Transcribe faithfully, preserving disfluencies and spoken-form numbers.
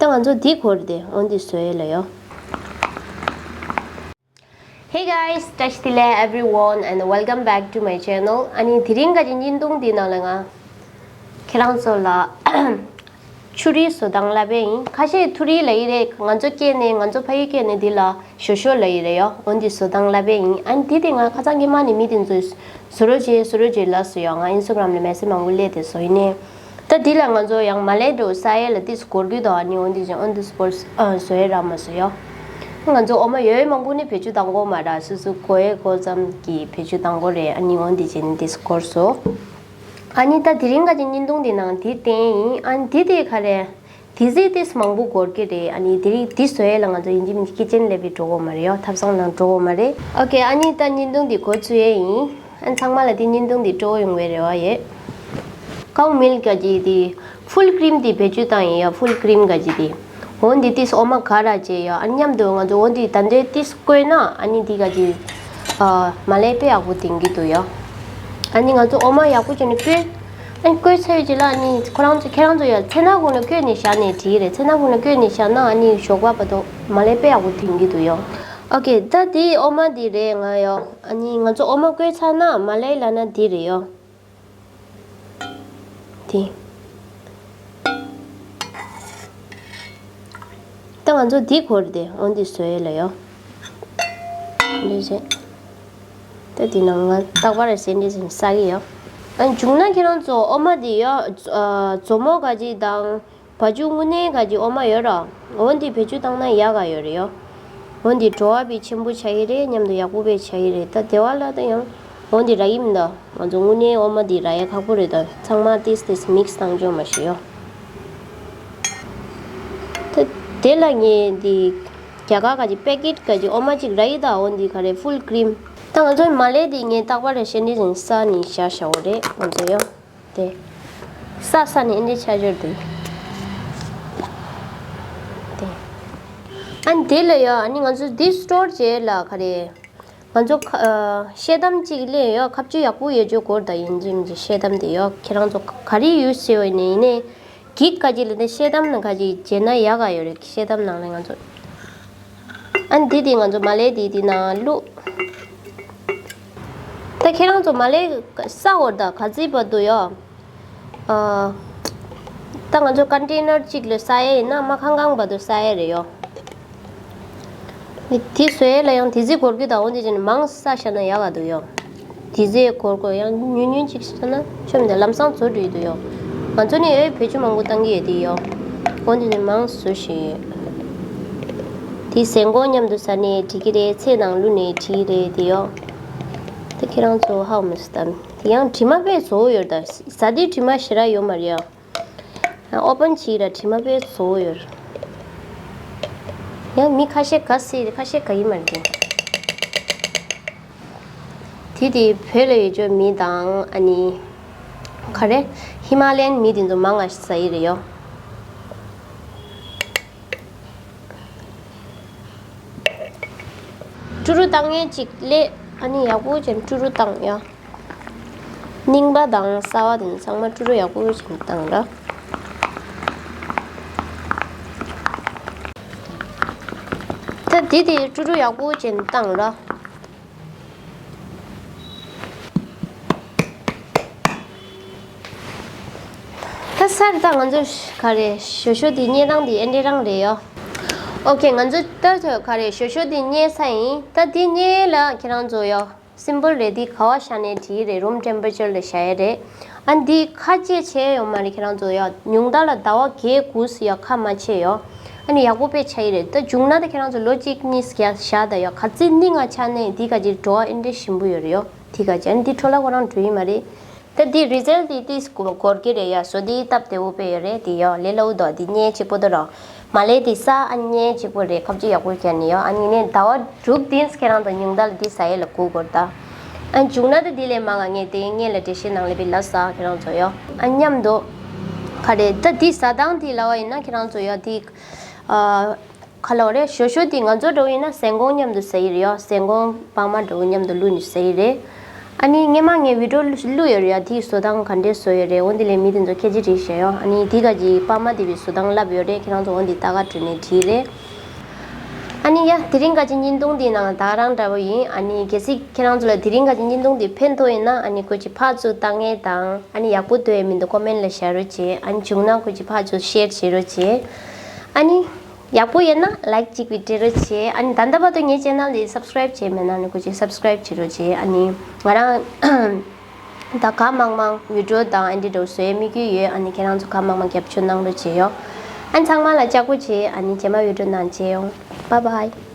ང་ཚོ་འདི་འཁོར་ཏེ་འོ་འདི་བཟོ་ཡས་ལ་ཡོད། Hey guys, བཀྲ་ཤིས་བདེ་ལེགས་everyone and welcome back to my channel. ཨ་ནི་དེ་རིང་ག་ཅིག་བརྙན་ཐུང་འདི་ནང་ལ་ང་ཁྱེད་རང་ཚོ་ལ་ཆུ་རིལ་བཟོ་སྟངས་ལབ་པ་ཡིན། ཁ་ཤས་ཐུ་རིལ་ལབ་ཡི་རེད། ང་ཚོ་སྐད་ནས་ང་ཚོ་ཕ་ཡུལ་སྐད་ནས་འདི་ལ་ཞོ་ཞོ་ལབ་ཡི་རེད་ཡོ། འོ་འདི་བཟོ་སྟངས་ལབ་པ་ཡིན། ཨ་ནི་འདི་དེ་ང་ཁ་སང་གི་མ་ནི་མི་དེ་ཚོས་བཟོ་རོགས་བྱེད་བཟོ་རོགས་བྱེད་ལབ་སོང་ཡོ། ང་ཨིན་སི་ཊ་གྷ་རམ་ལ་མེ་སེ་ཇི་མང་པོ་སླེབས་ཏེ་བཟོ་ཡིན་ནས། ད་འདི་ལ་ང་ཚོ་ཡང་མ་ལེ་འགྲོ་ས་ཡས་ལ་ཏིས་སྐོར་གི་དོ། ཨ་ནི་འོ་འདི་ཅན་འོ་འདི་སྐོར་བཟོ་ཡས་རག་མ་སོང་ཡོ། ང་ཚོ་འོ་མ་ཡོད་མང་པོ་ནི་བེད་སྤྱོད་བཏང་གོ་མ་ར། སུ་སུ་གོ་ཡས་གོ་ཙམ་གྱི་བེད་སྤྱོད་བཏང་གོ་རེད། ཨ་ནི་འོ་འདི་ཅན་ཏིས་སྐོར་སོ། ཨ་ནི་ད་དེ་རིང་ག་ཅིག་བརྙན་ཐུང་འདི་ནང་འདི་བསྟན་ཡིན། ཨ་ནི་འདི་དེ་ག་རེ། དེ་ཟས་ཏིས་མང་པོ་འགོར་གི་རེད། ཨ་ནི་དེ་རིང་འདི་བཟོ་ཡས་ལ་ང་ཚོ་ཡིན་གཅིག་མིན་གཅིག་ཁི་ཅན་ལ་བི་འགྲོ་གོ་མ་རེད་ཡོ། ཐབ་ཚང་ནང་འགྲོ་གོ་མ་རེད། ཨོ་ཁེ། ཨ་ནི་ད་བརྙན་ཐུང་འདི་འགོ་ཚུགས་ཡས་ཡིན། ཨ་ནི་ཚང་མ་ལ་དེ་བརྙན་ཐུང་འདི་སྤྲོ་བོ་ཡོང་བའི་རེ་བ་ཡོད། ཀའོ་མིལ་ཀ་ཅིག་དེ་ཕུལ་ཀྲིམ་དེ་བེད་སྤྱོད་བཏང་ཡིན་ཡ། ཕུལ་ཀྲིམ་ཀ་ཅིག་དེ། འོ་འདི་ཏིས་འོ་མ་ག་ར་བྱས་ཡ། ཨ་ནི་མཉམ་དུ་ང་ཚོ་འོ་འདི་ད་འདོད་ཏིས་བསྐོལ་ན་ཨ་ནི་འདི་ཀ་ཅིག་ཨ་མ་ལེ་དཔེ་ཡག་པོ་ལྡིང་གི་འདུག་ཡ། ཨ་ནི་ང་ཚོ་འོ་མ་ཡག་པོ་བྱས་ནས་བསྐོལ། ཨ་ནི་བསྐོལ་ཚར་བའི་རྗེས་ལ་ཨ་ནི་ཁོ་རང་ཚོ་ཁྱེད་རང་ཚོ་ཡ་ཚལ་སྣ་ཁུང་ལ་བསྐོལ་ནས་བཞག་ནས་བྲིས་རེད། ཚལ་སྣ་ཁུང་ལ་བསྐོལ་ནས་བཞག་ན་ཨ་ནི་ཞོགས་པ་བར་དུ་མ་ལེ་དཔེ་ཡག་པོ་ལྡིང་གི་འདུག་ཡ། ཨོ་ཁེ། ད་དེའི་འོ་མ་འདི་རེད་ང་ཡོ། ཨ་ནི་ང་ཚོ་འོ་མ་བསྐོལ་ཚར་ན་མ་ལེ་ལབ་ན་འདི་རེད་ཡོ། དེ། ད་ང་ཚོ་འདི་འཁོར་ཏེ་འོ་འདི་བཟོ་ཡས་ལ་ཡོ། འདི་བྱས། ད་འདི་ནང་ང་རྟག་པར་སེན་ཌི་ཟིན་ས་གི་ཡོ། ཨ་མཇུག་ན་ཁྱེད་རང་ཚོ་འོ་མ་འདི་ཡོ། ཨ་མཛོ་མོ་ག་ཅིག་དང་། བ་ཕྱུགས་དངོས་གནས་ག་ཅིག་འོ་མ་ཡོད་ར། འོ་འདི་བེད་སྤྱོད་བཏང་ན་ཡག་ག་ཡོད་རེད་ཡོ། འོ་འདི་བྲོ་བ་བི་ཆེན་པོ་ཆགས་ཀྱི་རེད། མཉམ་དུ་ཡག་པོ་བི་ཆགས་ཀྱི་རེད། ད་དེ་བ་ལ་ད་ཡང་འོ་འདི་རག་གི་མི་འདུག་ང་ཚོ་དངོས་གནས་འོ་མ་འདི་རག་ཡ་ཁག་པོ་རེད། ད་ཚང་མ་ཏིས་ཏིས་མིག་སི་བཏང་ཆོག་མ་ཤེས་ཡོ། ད་དེ་ལ་ངས་འདི་རྒྱ་གར་ག་ཅིག་པེ་ཀེཊ་ག་ཅིག་འོ་མ་ཅིག་རག་ཡི་ད། འོ་འདི་ག་རེ་ཕུལ་ཀྲིམ། ད་ང་ཚོའི་མ་ལེ་འདི་ངས་རྟག་པར་སེན་ཌི་ཟིན་ས་ནས་བཞག་བཞག་འོ་རེད་ང་ཚོ་ཡོ། དེ། ས་ས་ནས་འདི་ཆ་འཇོར་དེ། དེ། ཨ་ནི་དེ་ལ་ཡ་ཨ་ནི་ང་ཚོ་འདི་སི་ཊོར་བྱས་ལ་ག་རེ། ང་ཚོ་ཁ་ཨ་ཤེལ་དམ་གཅིག་ལས་ཡ་ཁ་བཅུ་ཡག་པོ་ཡོད་ཅོ་གོར་ད་ཡིན་གཅིག་མིན་གཅིག་ཤེལ་དམ་དེ་ཡ་ཁྱེད་རང་ཚོ་ག་རེ་ཡུས་བྱས་བ་ཡིན་ནའི་ཡིན་ནའི་གིག་ག་ཅིག་ལ་དེ་ཤེལ་དམ་ནང་ག་ཅིག་བྱས་ན་ཡག་ག་ཡོད་རེད། ཤེལ་དམ་ནང་ལ་ང་ཚོ། ཨ་ནི་འདི་དེ་ང་ཚོ་མ་ལེ་འདི་དེ་ནང་བླུགས། ད་ཁྱེད་རང་ཚོ་མ་ལེ་ས་འོར་ད་ག་ཚིག་བར་དུ་ཡོ། ཨ། ད་ང་ཚོ་ཀོན་ཊེ་ནར་གཅིག་ལ་ས་ཡ་ཡིན་ན་མ་ཁང་ཁང་བར་དུ་ས་ཡ་རེད་ཡོ། འདི་དེ་བཟོ་ཡས་ལ་ཡང་དེ་ཚིག་འགོར་གི་ད་འོ་འདི་ཅན་མང་ས་ཤ་ན་ཡག་ག་འདུག་ཡོ། དེ་ཟས་འཁོར་འཁོར་ཡང་ཉུང་ཉུང་ཅིག་བྱས་ན་ཆོམ་དེ་ལམ་སང་བཟོ་འགྲོ་ཡི་འདུག་ཡོ། ང་ཚོ་ནི་ཨེ་བེད་སྤྱོད་མང་པོ་བཏང་གི་ཡོད་དེ་ཡོ། འོ་འདི་ནི་མང་བཟོ་ཤེས་ཡོད། དེ་ཟན་གོང་མཉམ་དུ་ཟ་ནས་འགྲིག་གི་རེད། ཚལ་ནང་བླུགས་ནས་འགྲིག་གི་རེད་དེ་ཡོ། དེ་ཁྱེད་རང་ཚོ་ཧའོ་མི་སི་ཏམ་དེ་ཡང་དྲི་མ་དཔེ་བཟོ་ཡོད་ད། ཟ་དེ་དྲི་མ་ཞེ་དྲག་ཡོད་མ་རེད་ཡ། ཨོ་པན་བྱས་ར་དྲི་མ་དཔེ་བཟོ་ཡོད། ཡང་མི་ཁ་ཤས་ག་སྲིད་ཁ་ཤས་ག་ཡིན་མ་རེད། དེ་དེ་བོད་ལ་ཡོད་ཅོག་མི་དང་ཨ་ནི། ག་རེ། ཧི་མ་ལ་ཡན་མི་དེ་ཚོ་མང་ང་ཟ་ཡི་རེད་ཡོ། ཀྲུ་རུ་བཏང་ངེས་ཅིག་ལས་ཨ་ནི་ཡག་པོ་ཅན་ཀྲུ་རུ་བཏང་ཡོ། རྙིང་པ་དང་གསར་བ་དེ་ཚང་མ་ཀྲུ་རུ་ཡག་པོ་ཅན་བཏང་ར། ད་འདི་དེ་ཀྲུ་རུ་ཡག་པོ་ཅན་བཏང་ར། ད་སར་ད་ང་ཚོ་ག་རེ་ཞོ་ཞོ་དེ་རྙེད་སྟངས་དེ་ཨེ་འདྲ་རང་རེད་ཡོ། ཨོ་ཁེ། ང་ཚོ་ད་ག་རེ་ཞོ་ཞོ་དེ་རྙེད་ས་ཡིན། ད་དེ་རྙེད་ལ་ཁྱེད་རང་ཚོ་ཡོ། སིམ་པལ་རེད། འདི་ག་བ་བཞག་ནས་བྲིས་རེད། རུམ་ཊེམ་པ་རེ་ཅར་ལ་བཞག་ཡ་རེད། ཨ་འདི་ཁ་ལྕེ་ཆེ་ཡོང་མ་རེད་ཁྱེད་རང་ཚོ་ཡ། ཉུང་མཐའ་ལ་ཟླ་བ་བརྒྱད་དགུ་ཙམ་ཡ་ཁ་མ་ཕྱེ་ཡོ། ཨ་ནི་ཡག་པོ་དཔེ་ཆགས་ཡི་རེད། ད་བྱུང་ན་ད་ཁྱེད་རང་ཚོ་ལོ་གཅིག་གཉིས་བཞག་བཞག་ད་ཡ། ག་ཚིག་སྣེ་ལྔ་ཆགས་ནས་འདི་ག་ཅིག་བྲོ་བ་ཨེ་འདྲ་ཞིམ་པོ་ཡོད་རེད་ཡོ། འདི་ག་ཅིག་ཨ་ནི་འདི་འཕྲོ་བརླག་ཁོ་རང་འགྲོ་ཡི་མ་རེད། ད་འདི་རི་ཛལ་ཊི་འདི་ཏིས་གོ་གོར་གི་རེད་ཡ། བཟོ་འདི་སྟབས་བདེ་བོ་དཔེ་ཡོད་རེད། འདི་ཡོ་ལས་སླ་བོ་འདུག་འདི་སྙེ་གཅིག་པོ་འདུག་ར། མ་ལེ་འདི་ས་ཨ་སྙེ་གཅིག་པོ་རེད། ཁ་ལྕེ་ཡག་པོ་བརྒྱབ་ནི་ཡོ། ཨ་ནི་ནས་ཟླ་བ་དྲུག་བདུན་ཁྱེད་རང་དང་ཉུང་མཐའ་ལ་འདི་ཟ་ཡས་ལ་སྒུག་དགོས་རེད་ད། ཨ་བྱུང་ན་ད་འདི་ལས་མང་ང་ངས་དེ་སྔོན་ལ་འགྲེལ་བཤད་ནང་ལས་པའི་ལབ་ས་ཁྱེད་རང་ཚོ་ཡོ། ཨ་མཉམ་དུ་ག་རེ་ད་འདི་ཟ་སྟངས་འདི་ལབ་པ་ཡིན་ན་ཁྱེད་རང་ཚོ་ཡོ་འདི་ཨ། ག་ལབ་རེད། ཞོ་ཞོ་དེ་ང་ཚོ་འདྲ་བོ་ཡིན་ན་ཟན་གོང་མཉམ་དུ་ཟ་ཡི་རེད་ཡོ། ཟན་གོང་སྤང་མ་འདྲ་བོ་མཉམ་དུ་བླུགས་ནས་ཟ་ཡི་རེད། ཨ་ནི་སྔས་མ་ངས་བི་ཌིའོ་བླུགས་ཡོད་རེད་ཡ། དེའི་བཟོ་སྟངས་ག་འདྲས་བཟོ་ཡོད་རེད། འོ་འདི་ལས་མི་དེ་ཚོ་སྐད་ཆ་དྲིས་བཞག་ཡོད། ཨ་ནི་དེ་ག་གི་པར་མ་དེ་བི་བཟོ་སྟངས་ལབ་ཡོད་རེད། ཁྱེད་རང་ཚོ་འོ་འདི་ལྟ་ག་འགྲོ་ནས་བྲིས་རེད། ཨ་ནི་ཡ་དེ་རིང་ག་ཅི་བརྙན་ཐུང་འདི་ནང་ད་ག་རང་འདྲ་པོ་ཡིན། ཨ་ནི་གལ་སྲིད་ཁྱེད་རང་ཚོ་ལ་དེ་རིང་ག་ཅི་བརྙན་ཐུང་འདི་ཕན་ཐོགས་ཡིན་ན། ཨ་ནི་ཁོ་ཅི་ཕར་ཚུར་ལྟ་ངེས་དང་། ཨ་ནི་ཡག་པོ་འདུག་ཡ་མི་འདུག་ཀོ་མེན་ལ་བཞག་རོགས་བྱེད། ཨ་ནི་བྱུང་ན་ཁོ་ཅི་ཕར་ཚུར་ཤེར་བྱེད་རོགས་བྱེད། ཨ་ནི་ཡག་པོ་ཡོད་ན་ལའིཀ་གཅིག་བི་སྤྲད་རོགས་བྱེད། ཨ་ནི་ད་ལྟ་བར་དུ་ངའི་ཆེ་ནལ་འདི་སབ་སི་ཀ་རེབ་བྱས་མེད་ན་ནི་ཁོ་ཅི་སབ་སི་ཀ་རེབ་བྱེད་རོགས་བྱེད། ཨ་ནི་ང་རང་ད་ག་མང་མང་བི་ཌིའོ་དང་ཨ་འདི་འདྲ་བཟོ་ཡའི་དམིགས་ཡུལ་ཡོད། ཨ་ནི་ཁྱེད་རང་ཚོ་ག་མང་མང་རྒྱབ་སྐྱོར་གནང་རོགས་བྱེད་ཡོ། ཨ་ནི་ཚང་མ་ལ་ལྕགས་པོ་བྱེད། ཨ་ནི་རྗེས་མ་བི་ཌིའོ་ནང་མཇལ་ཡོང་། Bye bye.